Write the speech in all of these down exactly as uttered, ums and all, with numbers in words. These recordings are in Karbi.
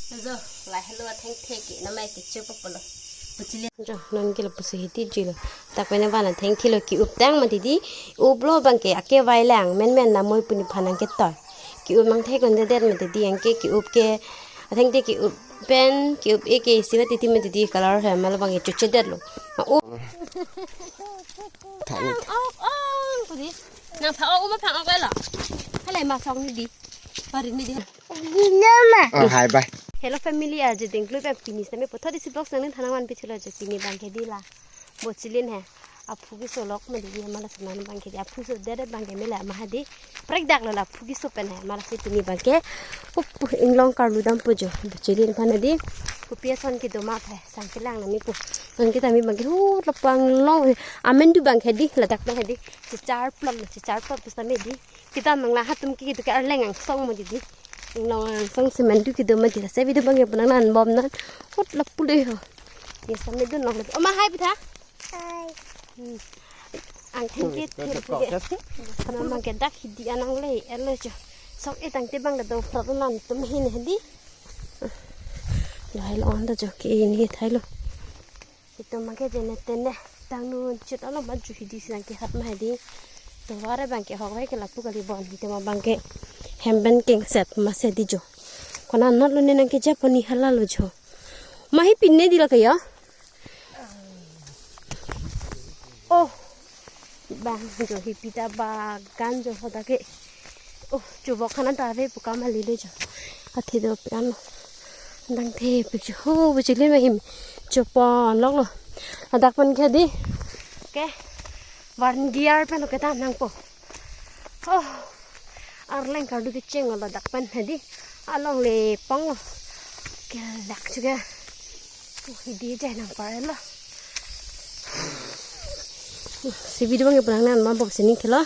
Jo, lahelo athengthe ke namai kecho papolo. Puchili. Jo, non ke lapusi hidi jilo. Dak pene bana thengthe lo ke-up tang mati di. Up lo abangke akevai lang menmen namoi pu nephan nangketoi. Ke-up nangthek kondedet mati di, anke ke-up ke athengthe ke-up pen ke-up e ke isi mati di mati di, color he ma labangke chochedetlo. Ma up. Thani. Ong ong pu di. Nang pha ong ma pha ong lo. Halai ma song ni di. Pari ni di. Dinama. Oh, hi, bye. Hello family, arje dengklui pen pini sitame puthot isi vlog nangthan nangvanpi thulo jo, pini abangke di la. Bochilin he. Aphu keso lok mati di, ma lason abangke di. Aphu sodet abangke mela ma ha di. Prekdak lo la aphu keso pen he. Ma lasi pini abangke. Up, inglong karlu dampo jo. Bochilin aphan di. Kopi ason kedo ma phe. Sang kelang nami pu. Nang kita mi abangke hu lapu inglong. Amen du abangke di. Ladak abangke di. Chechar plot lo, chechar plot pusitame di. Kita nang lahat atum ke kedo ke arleng angsong mati di. Inglong angsong semen du kedo mati di. Lasi video abangke pu nangnan bom nan. Hut lapu le ho. Ye sitame dun long le. Oma hi pitha. Hi. Hmm. Angthengke thir ke. Mama ke dak hidi anang le elo jo. Sok e tangte abang kedo prot nan atum hin hidi. Lahelo anta jo ke ini thailo. Itum abangke jene tene tangno chut alo maju hidi si nangkehat ma hidi. Tovar abangke hok vai ke lapu kali bon. Itum abangke hem pen kengset ma si di jo. Kona not lo ne nangkejapon ni hala lo jo. Ma hi pinne di la kaya. Oh. Bang jo hi pita bagan jo hoda ke. Oh, chubok khanan ta ave pu kam ali le jo. Athe do pian lo. Dang the pu jo ho bu chile ma him. Chopon lok lo. Ladak pen ke di. Ke. Warn gear pen lo ke ta nangpo. Oh. Arleng kardu kecheng lo ladak pen hedi. Along le pong lo. Kelak juga. Oh, hidi jai nangparlo. Si video abangke pu nangnan ma bok sining kelo.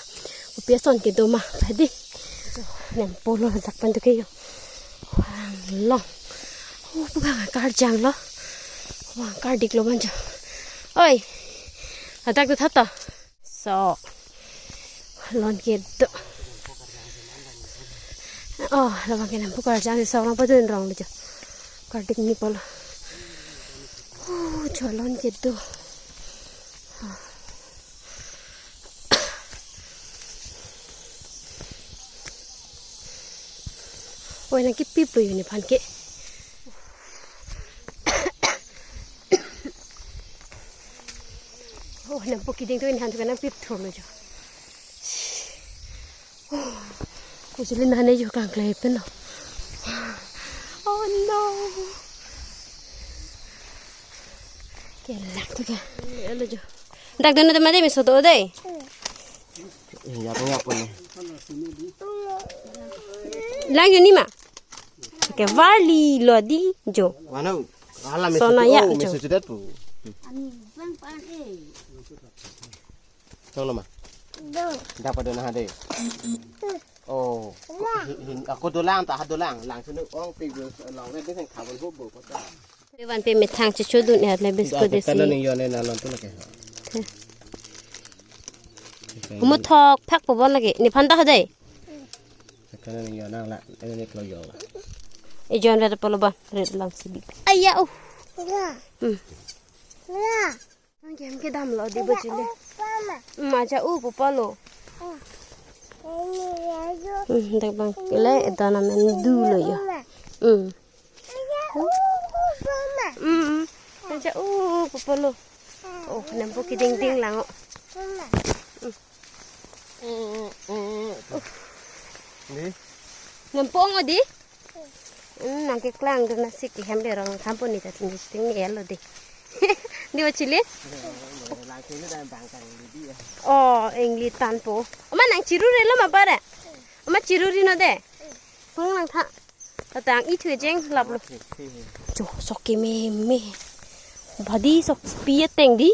Kopi ason kedo ma hedi. Nempo lo ladak pen tu ke yo. Wang long. Oh, pu kang karjang lo. Wang kardik lo manjo. Oi. Ladak tu tha to. So, lon kedo. Oh, labang ke nempo karjang si sok nangpadun rong le jo. Kardik ni polo. Oh, jo lon kedo. Oi, nangkepip lo yun nephan ke. Oh, nempo keding tu nephan tu nangpip thurlo jo. Oh, kuchili nane jo kangklei pen lo. Oh no. Kelak tu ke. Elo jo. Dak dun te mate meso do de. Ya punya apa nih? Lang yun ni ma. Ke varli lo di jo. Mana? Hala meso. Sona ya, oh, jo. Meso sudah tu. Ani bang pan eh. Tolo ma. Do. Dapat do na hade. Oh. Hin, hin, ako dolang ta ha dolang. Lang sunu ong pi gus long ne desen khabon ho bo kota. Pi van pe methang checho dun ya le bis ko desi. Kana ning yone na lon tu lake. Muthok phak po bon lake. Nephan ta hade. Kana ning yona la. Ene ne klo yola. E jon vet polo ba red lang si bi. Aya uh. Ya. Hmm. Ya. Nang kem kedam lo di bojile. Maja u pupa lo. Hmm, dak abang le dana men du lo ya. Hmm. Hmm. Maja u pupa lo. Oh, nempo keding ding lang. Hmm. Di? Nempo ong di? Hmm, nangkeklang do nasi kehem berong thampo ni ta tinggi tinggi elo di. Di bojile? Lang sini dah bangkang di dia. Oh, ingli tanpo. Oma nang chiru relo ma bare. Oma chiru rino de. Pung lang tha. Tatang i thu jeng lap lo. Jo sok kememe. Badi sok pi ateng di.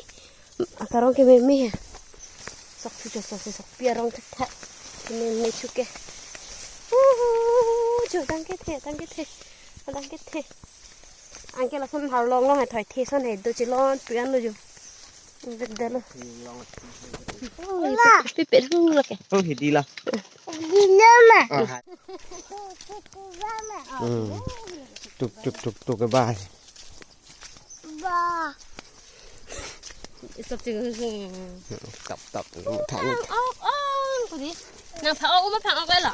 Akarong kememe he. Sok thu jo sok sok pi arong thek thek. Kememe chuke. Uhu, jo dang kethe, dang kethe. Dang kethe. Anke lason har long long he thoi the son he do chelon prian lo jo. Bedalo. Pi pe hu lo ke. Oh, hidi la. Hidi nama. Oh, hai. Hmm. Tuk tuk tuk tuk ke ba. Ba. Stop sih. Tap tap. Thang. Ong ong ko di. Nang pha ong ma pha ong ko lo.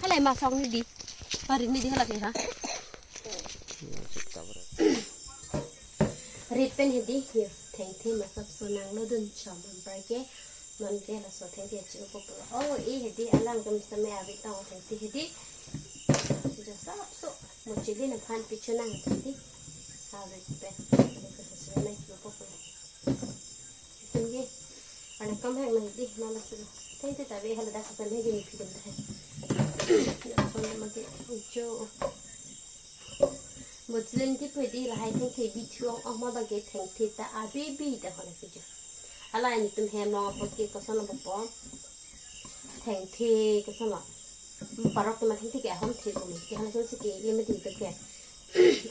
Halai ma song ni di. Pari ni di hala ke ha. Rit pen hedi yo. Thengthe masap so nanglo dun chom ampar ke. Non ke laso thengthe chiru po pulo. Oh, e hedi alang tum same abi tong thengthe hedi. Sejak sap so. Mo chili na phan pichu nang thengthe. Abi pen. Same lo po pulo. Thengthe. Ana kam hang nang di na laso. Thengthe ta be hala dak sa thengthe ni pidum thai. Ya, phone ma ke ucho. Mo chilin ti pwede lahai thengthe bi thuong ong ma bang ke thengthe ta abi bi ta hona ke jo. Ala netum hem long apot ke koson lo po. Thengthe koson lo. Parok ma thengthe ke ahom the ko ke hana son si ke le ma di to ke.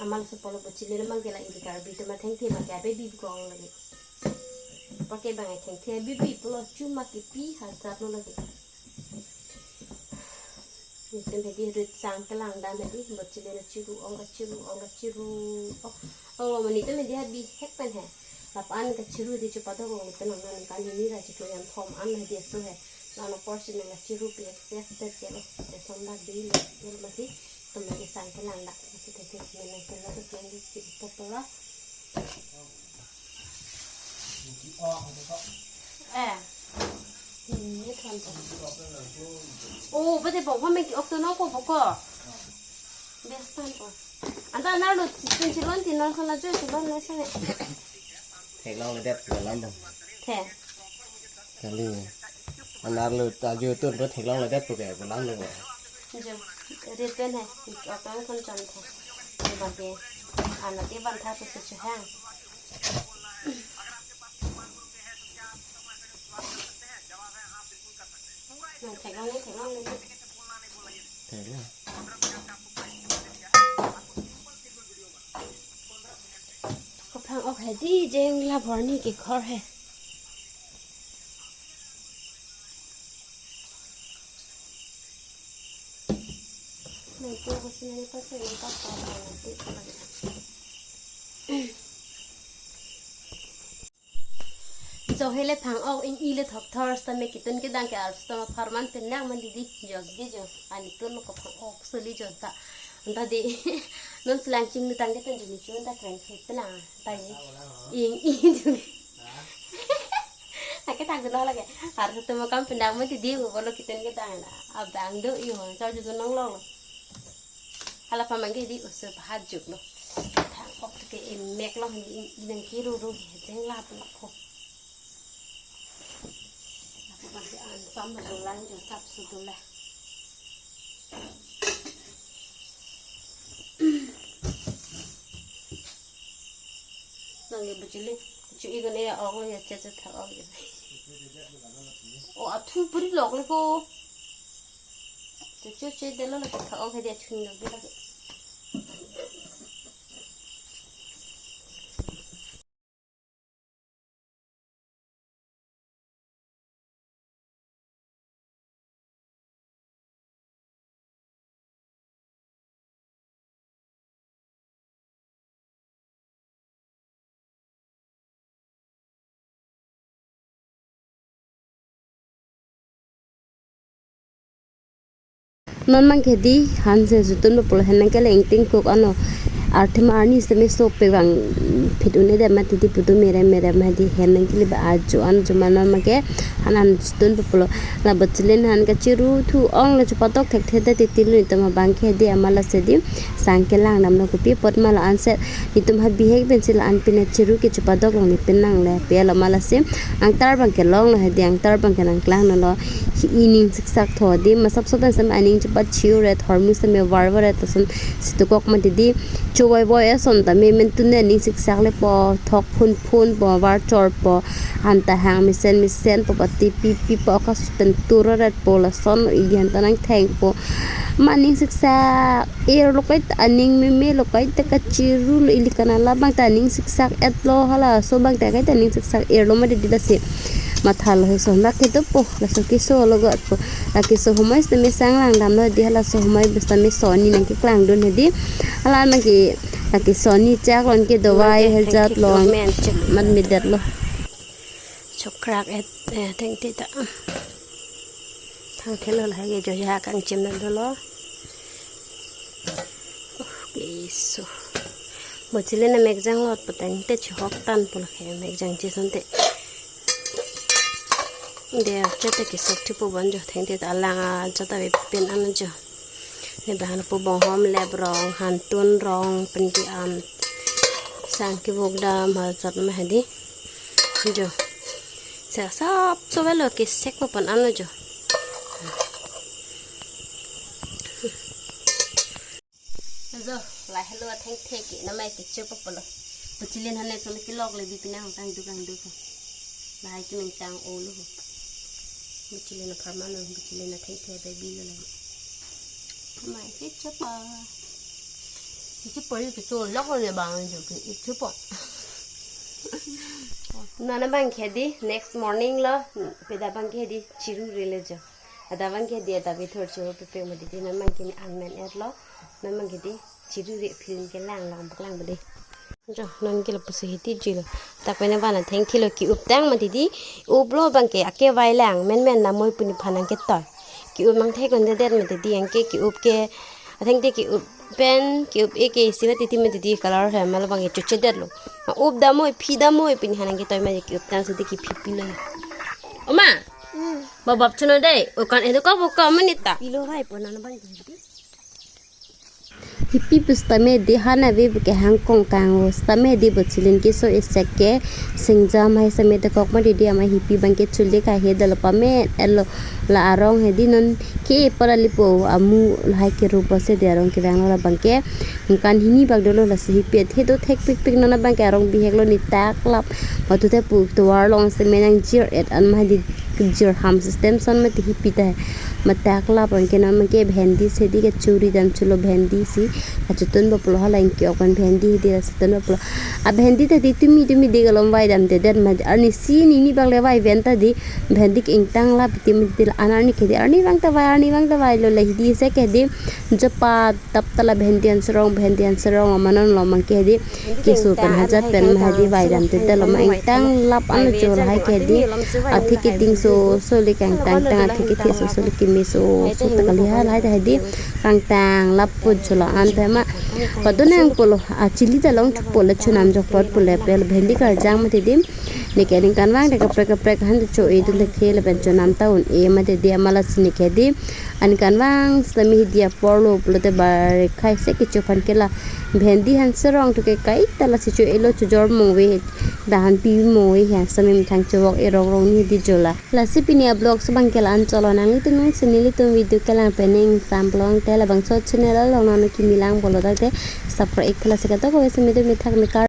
Amal so pulo bo chilin ma ke la ili Karbi to ma thengthe ma ke abi bi ko ong lagi. Apar ke bang thengthe abi bi pulo chu ma ke pi ha chat lo lagi. Netum hedi rit sang kelang dam hedi, bo chili na chiru ong kachiru ong kachiru. Oh, oh, netum hedi ha bihek pen he. Lapu-an kachiru di chepadok ong netum nang nang kan hini ra chiklo yang thom an hedi aso he. Nang na porsi nang kachiru pi excess tet ke lo. Te som dak di lo, lo masi, tum lagi sang kelang dak. Masi te te sini nang kelang tet nang di chiru po pulo. Eh. Ini kan. Oh, bade bong home ki ok to nang ko boko. Best time ko. Anta na lo tin chilon tin nang sana jo chilon na sana. Theklongledet ko lam dong. The. Kali. Anar lo ta jo tun ro theklongledet ko ke ko lam dong. Jo. Rit pen he. Ok nang kon chon the. Bage. Ana te ban tha to se chu hang. Nang theklong ni, theklong ni. Theklong. Kophang ok hedi jeng la borni kekhor he. Nang ko ko sini ni pa sini pa pa pa nanti pa lagi. Jo hele phang ok in ile thok thor sta me kitun kedang ke arsto ma pharman pen nang man didi jo di jo ani tun ko phang ok suli jo ta anta de non selang ching ni tang ke tun juni chun ta kren khe pela ta ji ing ing ju ake tang lo lage arsto ma kam pen nang man didi ko bolo kitun kedang na abang do i ho sa ju nang lo. Hala pamangke di usu pahajuk lo. Thang ok ke emek lo di inang kiru ru he jeng lap lo ko. Aku pasti ansam lo lang jo sap sudu lah. Nang ibu chili, chu igun ya ong ya cha cha thak ong ya. O athu puri lok le ko. Chu chu che de lo le thak ong ke dia chun lo de la. Non mang ke di hanse jutun pulo hen nang kele ingting kuk ano. Arthema arni seme so pe bang phit un-e de mati di putu mere mere ma di hen nang kele ba ajo an juma non mang ke han an jutun pulo. La bachilin han kachiru thu ong le chupatok thek the de titil ni tama bang ke di amala se di sang kelang nam no kopi apot ma la anse. Itum ha bihek pen si la an pin chiru ke chupadok long ni pin nang le pe lo ma lasi angtar bang ke long lo hedi angtar bang ke nang klang no lo hi ining siksak tho di masap so pen sam aning chupat chiu re thormu seme var var re toson situkok ma di di chuwai wai ason ta me men tun ne ning siksak le po thok phun phun po var chor po anta hang mesen mesen po pati pi pi po ka supen tur ret po lason idi anta nang theng po ma ning siksak. Er lo kai ta aning meme lo kai ta kachiru lo ili kana labang ta aning siksak et lo hala so bang ta kai ta aning siksak er lo ma didi lasi. Mathalo he son bak kedo po, laso keso lo got po. La keso humai sitame sang langdamlo dei, halaso humai sitame sonni nangkeklangdun hedi. Hala abangke la kesonni chak lon ke dovai Mate hejat thengthek long. Lo men chek. Mat midetlo. Chokrak et, eh, thengtheta. Thang thelo lahai ke jo ya kangchim dolo. Okay, so. Bochilin amek janglot patang te chihok tan pula ke amek jangche sonte. Dei, chete kesok thipo bon jo, thengtheta alang a chata be pen an jo. Ne bahan po bonghom lep rong, hantun rong, pen ke-an. Sang kevok dam ha chot ma hedi. Jo. Sa sap so velo kesek po pon anlo jo. Jo, lahelo athengthek ke namai kecho po polo. Bochilin hane solo kelok le bi pinang kangdu kangdu ko. Lahai ke mengtang olo. Bochilin apharman lo, bochilin athengthek baby lo lagi. Amai kecho pa. Kecho pa, kecho lok le bang jo, kecho pa. Non abangke dei, next morning lo, peda abangke dei, chiru rele jo. Ada abangke dei, ada bithor choro pepe mati dei, non abangke ne anmen et lo, non abangke dei, chiru re film kelang long baklang ba dei. Jo, non ke lapusi hiti juilo. Tak pene bana thengthelo ke-up tang mati dei, up lo abangke akevai lang, menmen namoi puni phan nangketoi. Ke-up nangthek kondedet mati dei, anke ke-up ke, athengte ke-up pen, ke-up e ke isi mati dei mati dei color he, malo abangke chochedetlo. Up damoi, phi damoi, pini hanang ketoi ma ke-up tang sidi ke phi pilo. Oma, Hmm. Babap chuno dei, ukan edu ka buka menita. Pilo hai po nana bang. Hipi pu sitame dei hana ve buke hangkong kang o sitame dei bochilin keso esek ke singjam hai sitame dekok mati dei amei hipi abangke chuli kahe dolo pame elo la arong hedi non ke pala lipo amu lahai ke rupo se dei arong kevang lo la abangke ningkan hini bak dolo lasi hipi athe do thek pikpik non abangke arong bihek lo ne taklap. Matuthe pu tovar long sitame nangjir et an ma dei jirham system son mati hipi ta. Matak lap abangke non abangke bhendi si dei kachuri dam chulo bhendi si. Kachotun baplo hala ingki ok pen bhendi dei la chotun baplo. A bhendi ta dei tumi tumi dei kalom vai damdedet ma arnisi nini bak le vai ven ta dei bhendi ke ingtang lap ti ma dei la an arni ke dei arni vang ta vai arni vang ta vai lo la hedi se ke dei jopa tap ta la bhendi ansarong bhendi ansarong amanon lo abangke dei. Keso pen hajat pen ma hedi vai damdedet lo ma ingtang lap an chol hai ke dei. Athe ke dingso so le kangtang tang athe kethe so so le keme so so ta kali ha lahai ta hedi kangtang lap pun cholo an pe ma. Padun nang pulo a chili ta longthu pulo chonam jokpot pulo pe bhendi karjang mati dei. Neke ningkan vang dei kaprek kaprek han cho-e dun dei ke lapen chonam ta un-e mati dei amala si neke dei. Aningkan vang sitame hedi apor lo pulote bar khai se kecho aphan ke la. Bhendi ansarong thu ke kaita lasi cho-elo chojor mongve. Dahan pi mongve he sitame methang chovok erok rong ne dei jo la. Lasi pini a vlog si abangke la-an cholo nanglitum nangsi nelitum video kelang pen ning samplong te labangso channel along nang kimi lang pulo ta te subscribe ik tha lasi kadokave sitame do methak mekar